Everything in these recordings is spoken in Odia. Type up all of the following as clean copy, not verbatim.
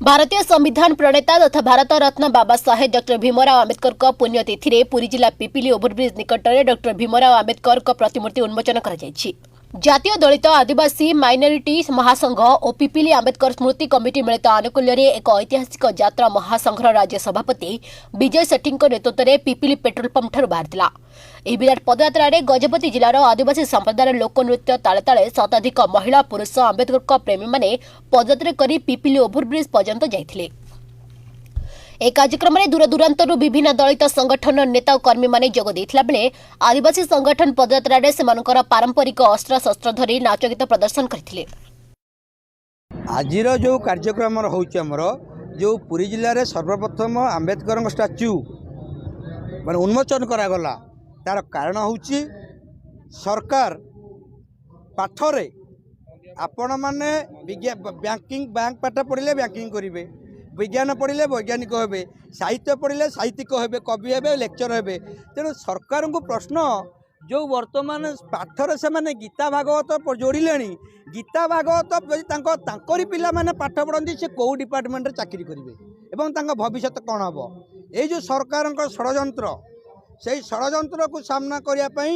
ଭାରତୀୟ ସମ୍ବିଧାନ ପ୍ରଣେତା ତଥା ଭାରତ ରତ୍ନ ବାବା ସାହେବ ଡକ୍ଟର ଭୀମରାଓ ଆମ୍ବେଦକରଙ୍କ ପୁଣ୍ୟତିଥିରେ ପୁରୀ ଜିଲ୍ଲା ପିପିଲି ଓଭରବ୍ରିଜ୍ ନିକଟରେ ଡକ୍ଟର ଭୀମରାଓ ଆମ୍ବେଦକରଙ୍କ ପ୍ରତିମୂର୍ତ୍ତି ଉନ୍ମୋଚନ କରାଯାଇଛି। ଜାତୀୟ ଦଳିତ ଆଦିବାସୀ ମାଇନରିଟି ମହାସଂଘ ଓ ପିପିଲି ଆମ୍ବେଦକର ସ୍ମୃତି କମିଟି ମିଳିତ ଆନୁକୂଲ୍ୟରେ ଏକ ଐତିହାସିକ ଯାତ୍ରା ମହାସଂଘର ରାଜ୍ୟ ସଭାପତି ବିଜୟ ସେଠୀଙ୍କ ନେତୃତ୍ୱରେ ପିପିଲି ପେଟ୍ରୋଲ ପମ୍ପଠାରୁ ବାହାରିଥିଲା। ଏହି ବିରାଟ ପଦଯାତ୍ରାରେ ଗଜପତି ଜିଲ୍ଲାର ଆଦିବାସୀ ସମ୍ପ୍ରଦାୟର ଲୋକନୃତ୍ୟ ତାଳେ ତାଳେ ଶତାଧିକ ମହିଳା, ପୁରୁଷ, ଆମ୍ବେଦକରଙ୍କ ପ୍ରେମୀମାନେ ପଦଯାତ୍ରା କରି ପିପିଲି ଓଭରବ୍ରିଜ୍ ପର୍ଯ୍ୟନ୍ତ ଯାଇଥିଲେ। ଏହି କାର୍ଯ୍ୟକ୍ରମରେ ଦୂରଦୂରାନ୍ତରୁ ବିଭିନ୍ନ ଦଳିତ ସଂଗଠନର ନେତା ଓ କର୍ମୀମାନେ ଯୋଗ ଦେଇଥିଲା ବେଳେ ଆଦିବାସୀ ସଂଗଠନ ପଦଯାତ୍ରାରେ ସେମାନଙ୍କର ପାରମ୍ପରିକ ଅସ୍ତ୍ରଶସ୍ତ୍ର ଧରି ନାଚଗୀତ ପ୍ରଦର୍ଶନ କରିଥିଲେ। ଆଜିର ଯେଉଁ କାର୍ଯ୍ୟକ୍ରମ ହେଉଛି, ଆମର ଯେଉଁ ପୁରୀ ଜିଲ୍ଲାରେ ସର୍ବପ୍ରଥମ ଆମ୍ବେଦକରଙ୍କ ଷ୍ଟାଚ୍ୟୁ ମାନେ ଉନ୍ମୋଚନ କରାଗଲା, ତାର କାରଣ ହେଉଛି ସରକାର ପାଠରେ ଆପଣମାନେ ବ୍ୟାଙ୍କିଂ, ବ୍ୟାଙ୍କ ପାଠ ପଢ଼ିଲେ ବ୍ୟାଙ୍କିଂ କରିବେ, ବିଜ୍ଞାନ ପଢ଼ିଲେ ବୈଜ୍ଞାନିକ ହେବେ, ସାହିତ୍ୟ ପଢ଼ିଲେ ସାହିତ୍ୟିକ ହେବେ, କବି ହେବେ, ଲେକ୍ଚର ହେବେ। ତେଣୁ ସରକାରଙ୍କୁ ପ୍ରଶ୍ନ, ଯେଉଁ ବର୍ତ୍ତମାନ ପାଠରେ ସେମାନେ ଗୀତା ଭାଗବତ ଯୋଡ଼ିଲେଣି, ଗୀତା ଭାଗବତ ଯଦି ତାଙ୍କରି ପିଲାମାନେ ପାଠ ପଢ଼ନ୍ତି, ସେ କେଉଁ ଡିପାର୍ଟମେଣ୍ଟରେ ଚାକିରି କରିବେ ଏବଂ ତାଙ୍କ ଭବିଷ୍ୟତ କ'ଣ ହେବ? ଏଇ ଯେଉଁ ସରକାରଙ୍କ ଷଡ଼ଯନ୍ତ୍ର, ସେଇ ଷଡ଼ଯନ୍ତ୍ରକୁ ସାମ୍ନା କରିବା ପାଇଁ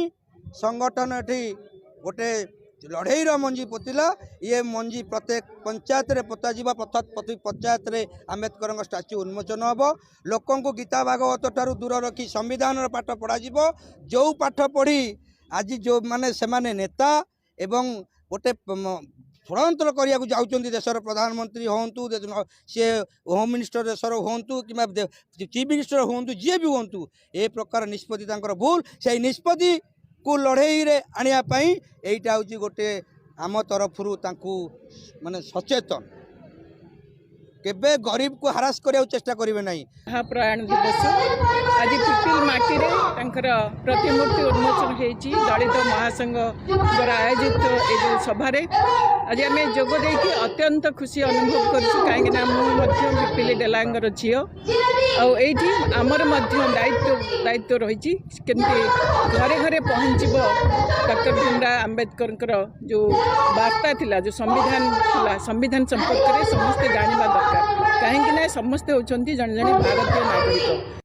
ସଂଗଠନ ଏଠି ଗୋଟେ ଲଢ଼େଇର ମଞ୍ଜି ପୋତିଲା। ଇଏ ମଞ୍ଜି ପ୍ରତ୍ୟେକ ପଞ୍ଚାୟତରେ ପୋତାଯିବ। ପ୍ରତି ପଞ୍ଚାୟତରେ ଆମ୍ବେଦକରଙ୍କ ଷ୍ଟାଚ୍ୟୁ ଉନ୍ମୋଚନ ହେବ। ଲୋକଙ୍କୁ ଗୀତା ଭାଗବତ ଠାରୁ ଦୂର ରଖି ସମ୍ବିଧାନର ପାଠ ପଢ଼ାଯିବ। ଯେଉଁ ପାଠ ପଢ଼ି ଆଜି ଯେଉଁମାନେ ସେମାନେ ନେତା ଏବଂ ଗୋଟେ ଷଡ଼ଯନ୍ତ୍ର କରିବାକୁ ଯାଉଛନ୍ତି, ଦେଶର ପ୍ରଧାନମନ୍ତ୍ରୀ ହୁଅନ୍ତୁ, ସିଏ ହୋମ୍ ମିନିଷ୍ଟର ଦେଶର ହୁଅନ୍ତୁ କିମ୍ବା ଚିଫ୍ ମିନିଷ୍ଟର ହୁଅନ୍ତୁ, ଯିଏ ବି ହୁଅନ୍ତୁ, ଏ ପ୍ରକାର ନିଷ୍ପତ୍ତି ତାଙ୍କର ଭୁଲ। ସେଇ ନିଷ୍ପତ୍ତିକୁ ଲଢ଼େଇରେ ଆଣିବା ପାଇଁ ଏଇଟା ହେଉଛି ଗୋଟେ ଆମ ତରଫରୁ ତାଙ୍କୁ ମାନେ ସଚେତନ, କେବେ ଗରିବକୁ ହାରାସ କରିବାକୁ ଚେଷ୍ଟା କରିବେ ନାହିଁ। ମହାପ୍ରୟାଣ ଦିବସ ଆଜି ପିପିଲି ମାଟିରେ ତାଙ୍କର ପ୍ରତିମୂର୍ତ୍ତି ଉନ୍ମୋଚନ ହେଇଛି। ଦଳିତ ମହାସଂଘ ଦ୍ୱାରା ଆୟୋଜିତ ଏ ଯେଉଁ ସଭାରେ ଆଜି ଆମେ ଯୋଗ ଦେଇକି ଅତ୍ୟନ୍ତ ଖୁସି ଅନୁଭବ କରୁଛୁ, କାହିଁକିନା ମୁଁ ମଧ୍ୟ ପିପିଲି ଡେଲାଙ୍ଗର ଝିଅ। ଆଉ ଏଇଠି ଆମର ମଧ୍ୟ ଦାୟିତ୍ୱ ରହିଛି, କେମିତି ଘରେ ଘରେ ପହଞ୍ଚିବ ଡକ୍ଟର ଭୀମରାଓ ଆମ୍ବେଦକରଙ୍କର ଯେଉଁ ବାର୍ତ୍ତା ଥିଲା, ଯେଉଁ ସମ୍ବିଧାନ ଥିଲା, ସମ୍ବିଧାନ ସମ୍ପର୍କରେ ସମସ୍ତେ ଜାଣିବା ଦରକାର, କାହିଁକି ନା ସମସ୍ତେ ହେଉଛନ୍ତି ଜଣେ ଜଣେ ଭାରତୀୟ ନାଗରିକ।